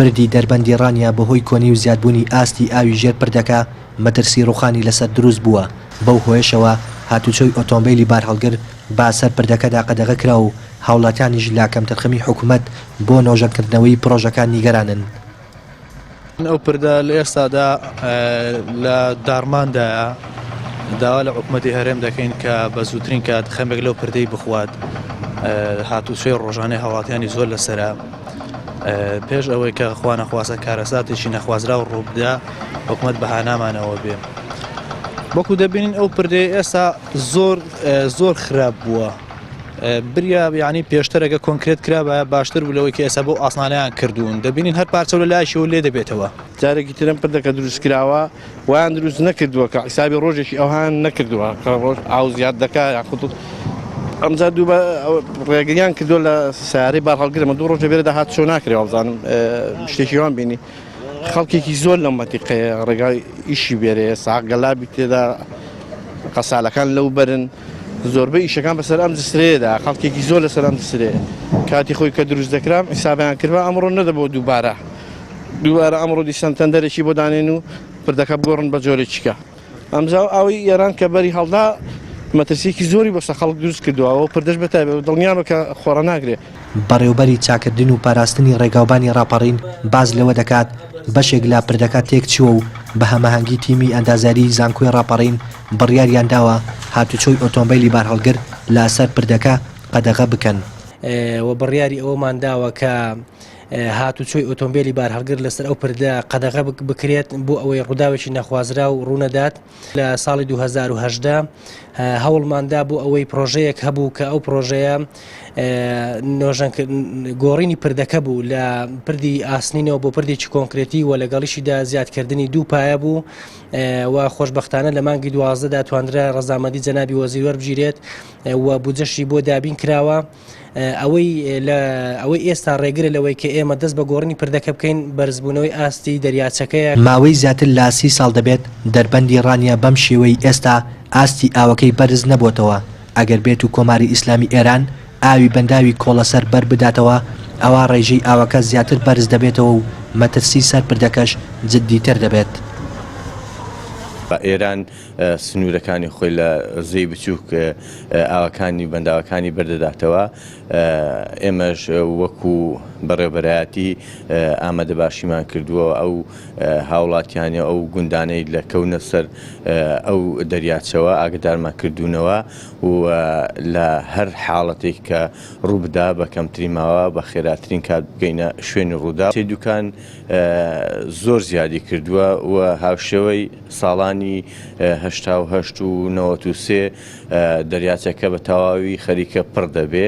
پردی دەربەندی ڕانیە بەهۆی کۆنی و زیادبوونی ئاستی ئاوی ژێر پردەکە مەترسی ڕووخانی لەسەر دروست بووە، بەو هۆیەشەوە هاتوچۆی ئۆتۆمبێلی بارهەڵگر بە سەر پردەکەدا قەدەغە کرا و هاوڵاتیانیش لە کەمتەرخەمی حکومەت بۆ نۆژەنکردنەوەی پڕۆژەکە نیگەرانن. ئەو پردە لە ئێستادا لە داڕماندایە، داوا لە حکومەتی هەرێم دەکەین کە بە زووترین کات خەمێک لەو پردەی بخوات، هاتوچۆی ڕۆژانەی هاوڵاتیانی زۆر لەسەرە، پێش ئەوەی کە خوا نەخواستە کارەساتێکی نەخوازراو ڕووبدا حکومەت بە هانامانەوە بێ. وەکو دەبینین ئەو پردەی ئێستا زۆر زۆر خراپ بووە. بریا یعنی پێشتر ئەگە کۆنکرێت کرابایە باشتر بوو لەوەی کە ئێستا بەو ئاسمانەیان کردوون دەبینین هەر پارچە لە لایەکیەوە لێ دەبێتەوە. جارێکی ترم پردەکە دروست کراوە وایان دروست نەکردووە کە حیسابی ڕۆژێکی ئەوهان نەکردووە کە ڕۆژ ئاو زیاد دەکا یاخود ئەمجا دوو ڕێگریان کردووە لە سیارەی بارهەڵگرمە دوو ڕۆژە بێرەدا هات چۆ ناکرێ وابزانم شتێکی وان بینی خەڵکێکی زۆر لەم مەتیقەیە ڕێگای ئیشی بێرەیە ساق گەلابی تێدا قەسالەکان لەو بەرن زۆربەی ئیشەکان بەسەر ئەم جسرەیەدا خەڵکێکی زۆر لەسەر ئەم جسرەیە کاتی خۆی کە دروست دەکرام حیسابیان کردبا ئەمڕۆ نەدەبوو دووبارە دووبارە ئەمڕۆ دیسان تەندەرێکی بۆ دانێن و پردەکە بگۆڕن بە جۆرێکیکە ئەمجا ئەوەی ئێران کە بەری هەڵدا مەترسیەکی زۆری بۆ سەر خەڵک دروست کردووە ئەو پردەش بە تایبەت دڵنیابە کە خۆڕە ناگرێ. بەڕێوبەری چاککردن و پاراستنی ڕێگاوبانی ڕاپەڕین باس لەوە دەکات، بەشێک لە پردەکە تێکچووە و بە هەماهەنگی تیمی ئەندازیاریی زانکۆی ڕاپەڕین بڕیاریان داوە هاتوچۆی ئۆتۆمبێلی بارهەڵگر لە سەر پردەکە قەدەغە بکەن. و بڕیاری ئەوەمان داوە کە هاتوچۆی ئۆتۆمبێلی بارهەڵگر لەسەر ئەو پردە قەدەغە بکرێت بۆ ئەوەی ڕووداوێکی نەخوازراو ڕوونەدات. لە ساڵی 2018 هەوڵماندا بۆ ئەوەی پرۆژەیەک هەبوو کە ئەو پرۆژەیە گۆڕینی پردەکە بوو لە پردی ئاسنینەوە بۆ پردێکی کۆنکرێتی و لەگەڵیشیدا زیادکردنی دوو پایە بوو و خۆشببختانە لە مانگی دوازدەدا توانرا ڕەزامەندی جەنابی وەزیر وەربگیرێت و بودجەشی بۆ دابین کراوە. ئەوەی لە ئەوەی ئێستا ڕێگرە لەوەی کە ئێمە دەست بە گۆڕینی پردەکە بکەین بەرزبوونەوەی ئاستی دەریاچەکەیە. ماوەی زیاتر لە سی ساڵ دەبێت دەربەندی ڕانیە بەم شێوەی ئێستا ئاستی ئاوەکەی بەرز نەبۆتەوە، ئەگەر بێت و کۆماری ئیسلامی ئێران ئاوی بەنداوی کۆڵەسەر بەر بداتەوە ئەوا ڕێژەی ئاوەکە زیاتر بەرز دەبێتەوە و مەترسی سەر پردەکەش جددیتر دەبێت. ئێران سنوورەکانی خۆی لە زێی بچووک ئاوەکانی بەنداوەکانی بەردەداتەوە، ئێمەش وەکو بەڕێوەبەرایەتی ئامادەباشیمان کردووە ئەو هاوڵاتیانی ئەو گوندانەی لە کەونە سەر ئەو دەریاچەوە ئاگدارمان کردوونەوە و لە هەر حاڵەتێک کە ڕووبدا بە کەمترین ماوە بە خێراترین کات بگەینە شوێنی ڕوودا. دوکان زۆر زیادی کردووە و هاوشێوەی ساڵانی 88 و 93 دەریاچەکە بە تەواوی خەریکە پڕ دەبێ.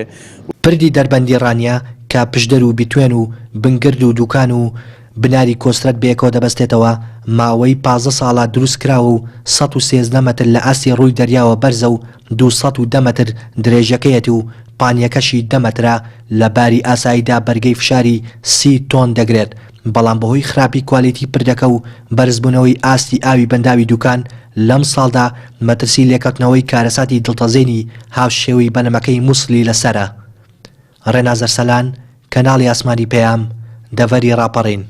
پردی دەربەندی ڕانیە کە پشدەر و بیتوێن و بنگرد و دوکان و بناری کۆسرەت بەیەکەوە دەبەستێتەوە، ماوەی 15 ساڵە دروست کراوە و 113 مەتر لە ئاستی ڕووی دەریاوە بەرزە و 210 مەتر درێژیەکەیەتی و پانیەکەشی دە مەترە، لە باری ئاساییدا بەرگەی فشاری سی تۆن دەگرێت، بەڵام بەهۆی خراپی کوالیتی پردەکە و بەرزبوونەوەی ئاستی ئاوی بەنداوی دوکان لەم ساڵدا مەترسی لێکەوتنەوەی کارەساتی دڵتەزێنی هاوشێوەی بەلەمەکەی موسڵی لەسەرە. ڕێناز ئەرسەلان، کەناڵی ئاسمانی پەیام، دەڤەری ڕاپەڕین.